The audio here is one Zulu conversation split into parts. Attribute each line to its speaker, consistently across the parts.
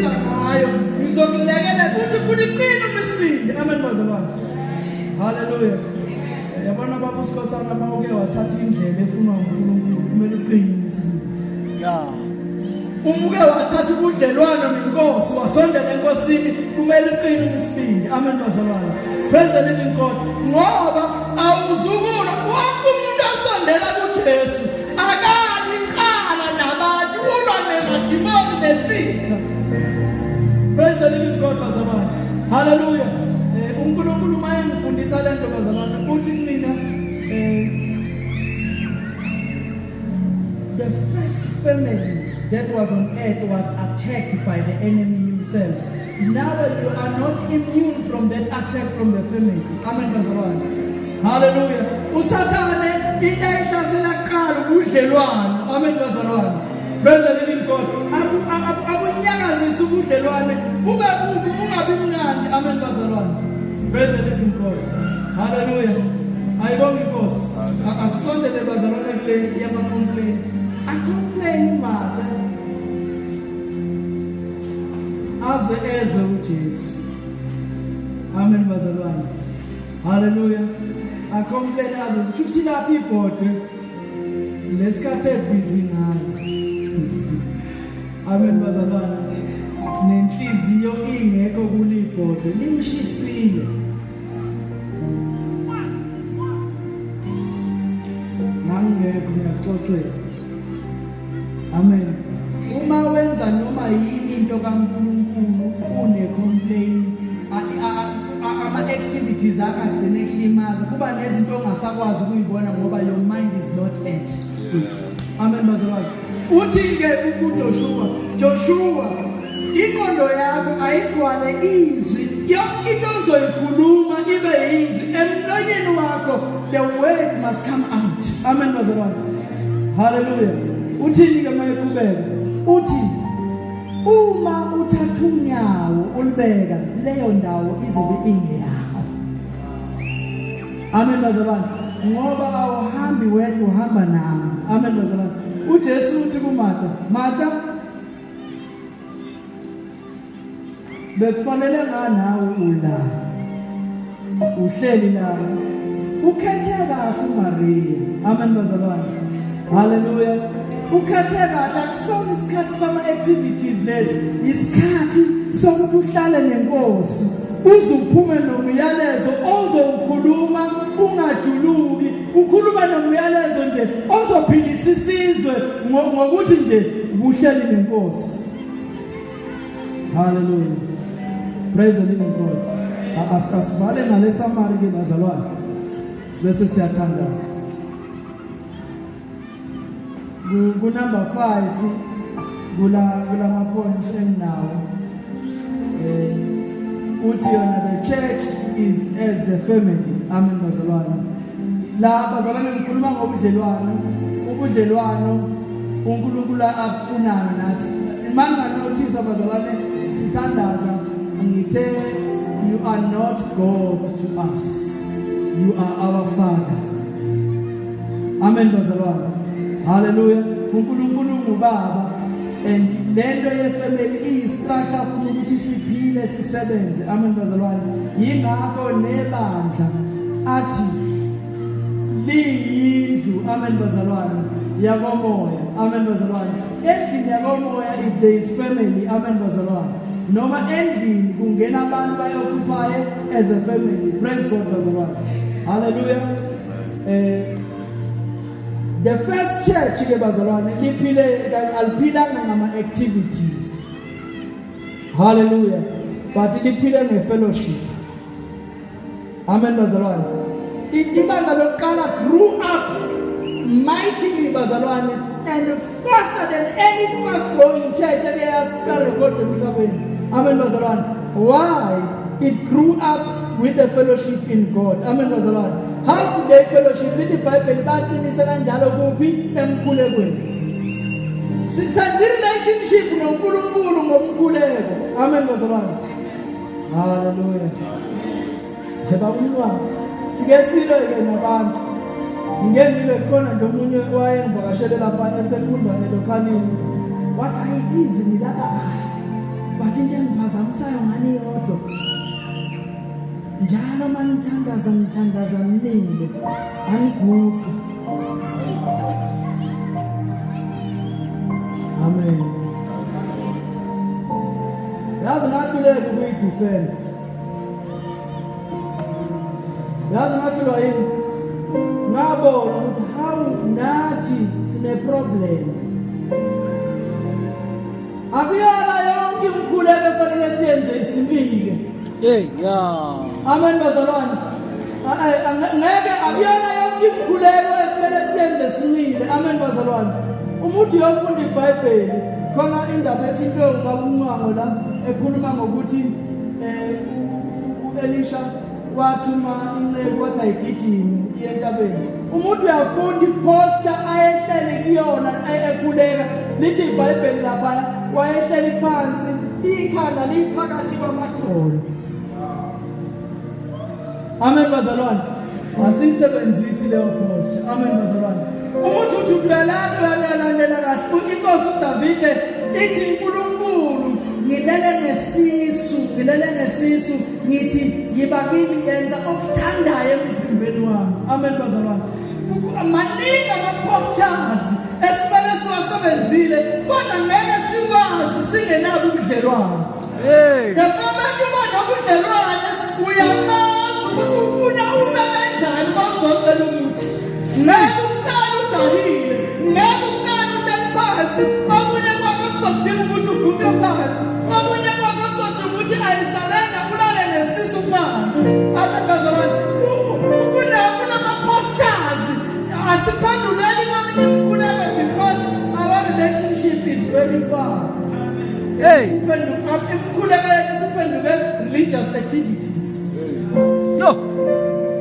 Speaker 1: ngizokusiza ngayo, ngizokulekelela futhi futhi qina umisibindi. Amen bazalwane. Haleluya. Yabona baba uSikhosana, uma uke wathatha indlela efunwa uNkulunkulu, kumele uqine umisibindi. Uma uke wathatha ubudlelwano nenkosi, wasondela enkosini, kumele uqine isibindi. Amen bazalwane. Praise the living God. Ngoba awuzukula wonke umuntu osondela kuJesu akali qala nabantu, ulwa nemadimoni nesitha. Praise the living God bazalwane. Hallelujah. UNkulunkulu uma engifundisa lento bazalwane uthi kumina the first family that was on earth was attacked by the enemy himself. Now you are not immune from that attack from the family. Amen bazalwane. Hallelujah. Usathane into ayihlasela kuqala ubudlelwano. Amen bazalwane. Praise the living God. Abunyakazisa ubudlelwane bube bubi bungabi mnandi. Amen bazalwane. Praise the living God. Hallelujah. Ayibonge inkosi. Asondele bazalwane kule yama complain. A complain mama. Aze eze uJesu. Amen bazalwane. Hallelujah. A complain aze uthi lapha ibhodwe lesikhathi ebhizi ngayo. Amen bazalwane. Nenhliziyo ingekho kulibhodwe limshisile. Ngangekho ngiyaxoxela. Amen. Uma wenza noma yini into kaNkulunkulu une complain, ama activities akho agcine kulimaza, kuba nezinto ongasakwazi ukuyibona ngoba your mind is not at it. Amen bazalwane. Uthi ke kuJoshua, Joshua, ingqondo yakho ayigcwale izwi, yonke into ozoyikhuluma ibe yizwi emlonyeni wakho, the word must come out. Amen bazalwane. Hallelujah. Uthini ke mayeqhubeka? Uthi uma uthatha unyawo ulibeka leyo ndawo izobe ingeyakho. Amen bazalwane. Ngoba awuhambi wedwa, uhamba nami. Amen bazalwane. uJesu uthi kuMartha, Martha, bekufanele nganawe ula uhleli la, ukhethe kahle uMaria. Amen bazalwane. Hallelujah. Ukhethe kahle, akusona isikhathi sama activities lezi, isikhathi sokuthi uhlale nenkosi uze uphume nomyalezo ozowukhuluma, ungajuluki, ukhuluma nomyalezo nje ozophilisa isizwe ngokuthi nje ubuhleli nenkosi. Hallelujah. Praise the living God. Asivale ngale summary ke bazalwane, sibese siyathandaza. Ku number 5 kulama points enginawo, uthi yona the church is as the family. Amen bazalwane. La bazalwane ngikhuluma ngobudlelwano, ubudlelwano uNkulunkulu akufunayo nathi. Manganothisa bazalwane, sithandaza ngithe you are not God to us, you are our Father. Amen bazalwane. Hallelujah. uNkulunkulu ngubaba and lento ye family iyi structure funa ukuthi siphile sisebenze. Amen bazalwane. Yingakho nebandla athi liyindlu. Amen bazalwane, yakomoya. Amen bazalwane. Endlini yakomoya if there is family. Amen bazalwane. Noma endlini kungena abantu bayoccupy as a family. Praise God bazalwane. Hallelujah. The first church ke bazalwane liphile, aliphilanga ngama activities. Hallelujah. But liphile nge fellowship. Amen bazalwane. Ibandla lokuqala grew up mightily bazalwane and faster than any fast growing church eke yakarekhodwa emhlabeni. Amen bazalwane. Why? It grew up with the fellowship in God. Amen bazalwane. How did they fellowship? Lithi iBhayibheli baqinise kanjalo kuphi? Emkhulekweni. Senza relationship noNkulunkulu ngomkhuleko. Amen bazalwane. Hallelujah. Phela umncwabo sike silwe ke nabantu. Ngike ngibe khona nje omunye wayengivakashele lapha esekunda elokhanini. Wathi hayi izwi nilapha kahle. But into engiphazamisayo ngani yodwa, njalo uma nithandaza nithandaza nimile, aniguqi. Amen. Yazi ngahluleka ukuyidefend. Yazi ngahlulwa yini? Ngabona ukuthi how nathi sine problem. Akuyona yonke imikhuleko efanele siyenze isimile.
Speaker 2: Hey, yeah.
Speaker 1: Amen bazalwane. Ngeke akuyona yonke imikhuleko ekumele siyenze simile. Amen bazalwane. Umuntu uyofunda iBhayibheli, khona indaba ethi into ubaba uNcwango la ekhuluma ngokuthi uElisha wathuma inceku wathi ayigijime iye entabeni. Umuntu uyafunda iposture ayehleli kuyona ekhuleka. Lithi iBhayibheli lapha wayehleli phansi, ikhanda liphakathi kwamadolo. Amen bazalwane. Asiyisebenzisi leyo posture. Amen bazalwane. Umuntu uthi uyalalela kahle. Inkosi uDavide ithi uNkulunkulu ngilele ngesisu, ngilele ngesisu, ngithi yiba kimi, yenza okuthandayo emzimbeni wami. Amen bazalwane. Maningi ama-postures esimele siwasebenzile, kodwa ngeke sikwazi singenabo ubudlelwane.
Speaker 2: Hey.
Speaker 1: The moment uba nobudlelwane, uyamazi ukuthi ufuna ume kanjani uma uzocela umuthi. Ngeke uqale ujahile, ngeke uqale uhlale phansi. Okunye kwakho kuzodinga ukuthi uguqe phansi, okunye kwakho kuzodinga ukuthi ayisurrender, ulale nesisu phansi. Amen bazalwane. Kunama-postures asiphenduleli kweminye imikhuleko because our relationship is very far.
Speaker 2: Hey.
Speaker 1: Imikhuleko yethu siphenduke religious activities.
Speaker 2: Yo.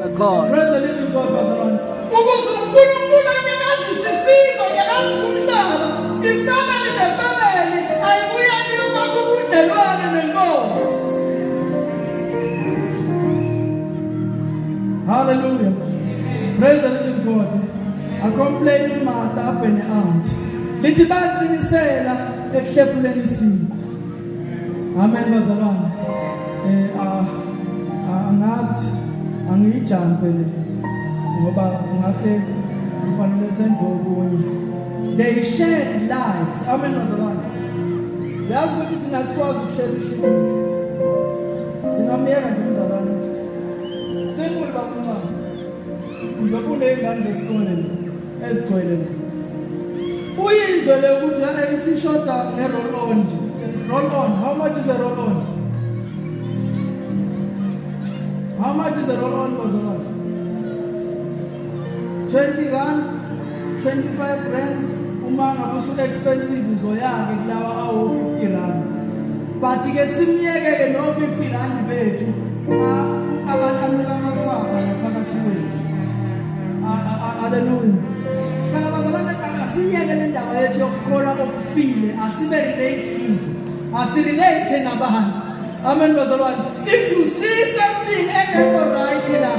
Speaker 2: My God.
Speaker 1: Praise the living God bazalwane. Ukuze uNkulunkulu anyakazise isizwe, anyakazise umhlaba, ifamily nefamily ayibuyeli ukwakha ubudlelwane nenkosi. Hallelujah. Praise the living God. Acomplain uMartha abe ne-aunt. Lithi baqinisela ekuhlephuleni isinkwa. Amen bazalwane. Angazi angiyijampe le ngoba ngahle kufanele senze okunye. They shared lives. Amen bazalwane. Yazi ukuthi thina sikwazi ukushare izinto. Singamyeka nje umzalwane. Simple bakuncane. Njengoba uney'ngane zesikole ezigcwele la. Uyizwe le ukuthi isishoda nge-roll on nje. Roll on. How much is a roll on? How much is a roll on bazalwane? 20 rand, 25 rands. Uma ngabe usu-expensive uzoya-ke kulawa awo-50 rand. But ke simyeke-ke no-50 rand bethu abantu amakhwapha phakathi kwethu. Hallelujah. Phela bazalwane asiyeke le ndaba yethu yokukholwa okufile, asibe relative. Asirelate nabantu. Amen bazalwane. If you see something engekho right la,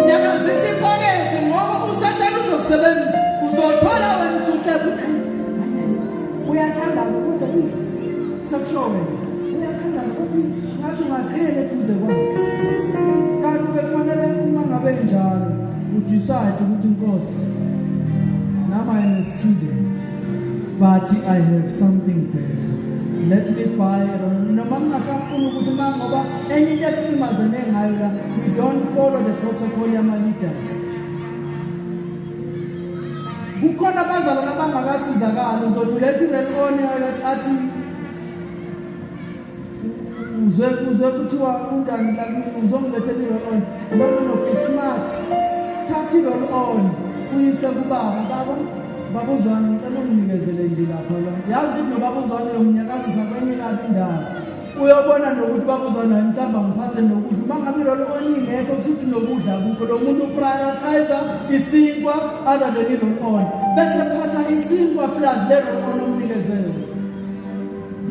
Speaker 1: nyakazisa iphakethe ngoba uSathane uzokusebenzisa. Uzothola wena usuhleka ukuthi uyathandaza kodwa sekusho wena. Uyathandaza kodwa ngathi ungaqhela eduze kwakhe. Kanti bekufanele uma ngabe njalo udecide ukuthi Nkosi, now I am a student, but I have something better. Let me buy. Noma ngingasafuni ukuthi uma ngoba enye into esilimazene ngayo la, we don't follow the protocol yama-leaders. Kukhona abazalwane abangakasizakali, uzothi ulethe i-roll on athi uzwe kuthiwa unjani la kumina, uzongilethela i-roll on. No, no, no, be smart. Thatha i-roll on uyise kubaba. Baba, baba uZwane, ngicela unginikezele nje lapha la. Yazi ukuthi nobaba uZwane uyomnyakazisa kwenye kabi indawo. Uyobona nokuthi baba uZwane mhlawumbe angiphathe nokudla. Uma ngabe i-roll on ingekho kusho ukuthi nokudla akukho. Lo muntu uprioritize isinkwa other than i-roll on. Bese phatha isinkwa plus le roll on omnikezele.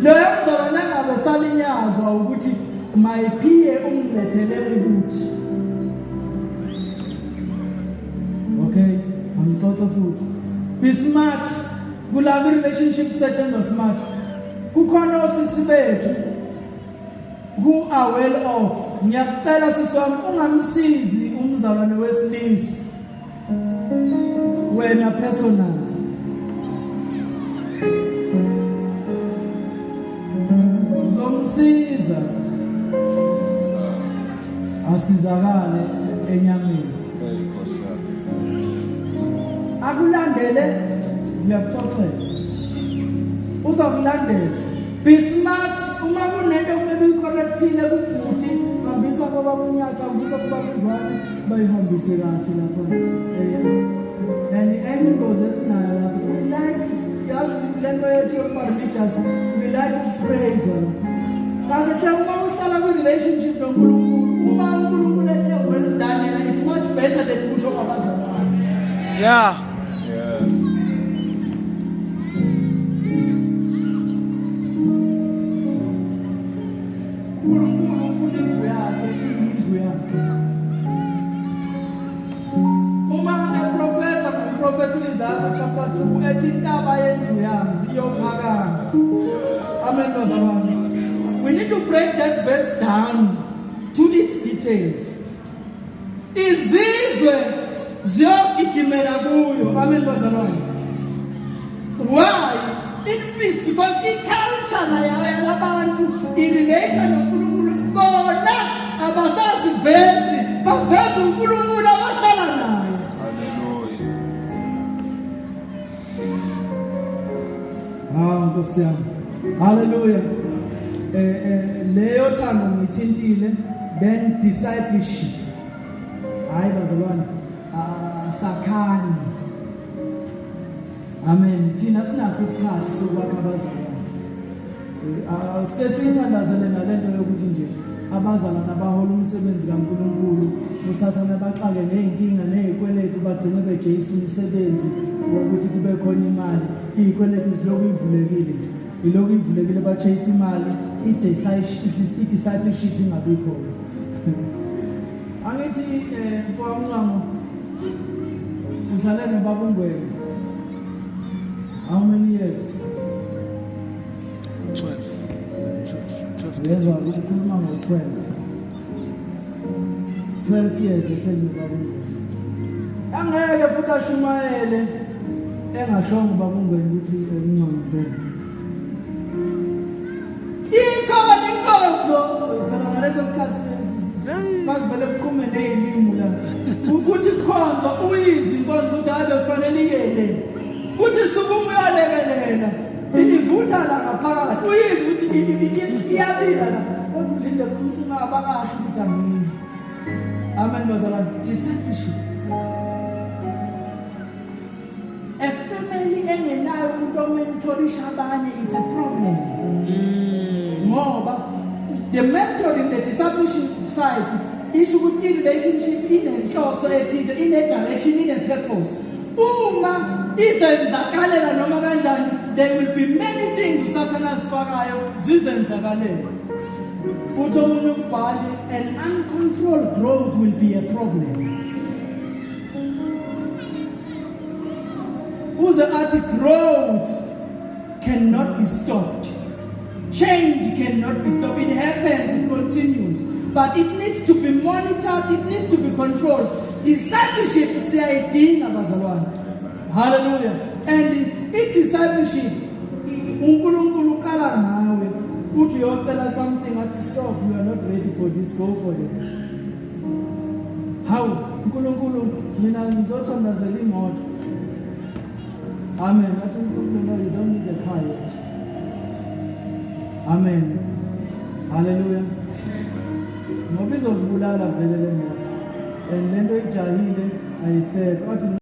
Speaker 1: Loyo mzalwane angabe salinyazwa ukuthi my peer ungilethele ukuthi. Okay, angixoxe futhi. Be smart. Kulabo relationship kusetshenzwa smart. Kukhona osisi bethu who are well off, ngiyakucela sisi wami ungamsizi umzalwane wesilisa wena personal. Uzomsiza asizakale enyameni. Akulandele, ngiyakuxoxela, uzakulandela. Be smart. Uma kunento okumele uyicorrectile kubhuti, hambisa kwababa uNyathi, hambisa kubaba uZwane, bayihambise kahle lapha. And enye ingozi esinayo lapho, we like, yazi le nto yethu yokuba religious, we like ukupraise wena kahle hle. Uma uhlala kwi-relationship noNkulunkulu, uma uNkulunkulu ethe well done yena, it's much better than kusho kwabazalwane.
Speaker 3: Yes.
Speaker 1: uNkulunkulu ufuna indlu yakhe iyindlu yakhe. Uma eprofetha ngomprofethi uIsaiah chapter 2 ethi intaba yendlu yami iyophakama. Amen bazalwane. We need to break that verse down to its details. Izizwe ziyogijimela kuyo. Amen bazalwane. Why? It is because i-culture nayo yalabantu irelate noNkulunkulu. Bona abasazivezi, baveza uNkulunkulu abahlala naye.
Speaker 3: Hallelujah.
Speaker 1: Ah, Nkosi yami. Hallelujah. Leyo thando ngithintile, then discipleship. Hayi bazalwane, asakhani. Amen. Thina sinaso isikhathi sokwakha abazalwane. Sike siyithandazele nalento yokuthi nje abazalwane abahola umsebenzi kaNkulunkulu, uSathane baxake ney'nkinga ney'kweletu, bagcine bejeyisa umsebenzi wokuthi kube khona imali. Iy'kweletu zilokhu ivulekile nje, ilokhu ivulekile, bachase imali, i-discipleship ingabi khona. Angithi mfowamncamo udlale nobaba uNgwenya how many years?
Speaker 2: 12 12 12.
Speaker 1: Uyezwa, ukukhuluma ngo-12, 12 years ehleli nobaba uNgwenya, angeke futhi ashumayele engashongo ubaba uNgwenya ukuthi uMncwango phela ikhona inkonzo phela. Ngaleso sikhathi kwakuvele kuqhume ney'limu la ukuthi kukhonzwa, uyizwe inkonzo ukuthi hayi, bekufanele iye le, kuthi sukuma uyalekelela, ivutha la ngaphakathi, uyizwe ukuthi iyabila la, kodwa ulinde ungabakasho ukuthi angiyi. Amen bazalwane. Discipleship, a family engenayo umuntu omentorisha abanye, it's a problem, ngoba the mentoring, the discipleship side isho ukuthi i-relationship inenhloso ethize, ine-direction, ine-purpose. Uma izenzakalela noma kanjani, there will be many things uSathane azifakayo zizenzakalela. Uthi omunye umbhali, an uncontrolled growth will be a problem. Uze athi growth cannot be stopped, change cannot be stopped. It happens, it continues, but it needs to be monitored, it needs to be controlled. Discipleship siyayidinga bazalwane. Hallelujah. And i-discipleship, uNkulunkulu uqala ngawe, uthi uyocela something, athi stop, you are not ready for this, go for it. Hawu uNkulunkulu, mina ngizothandazela imoto. Amen. Athi uNkulunkulu, no, you don't need a car yet. Amen. Hallelujah. Ngoba izokubulala vele le moto, and lento ijahile ayisekho, athi.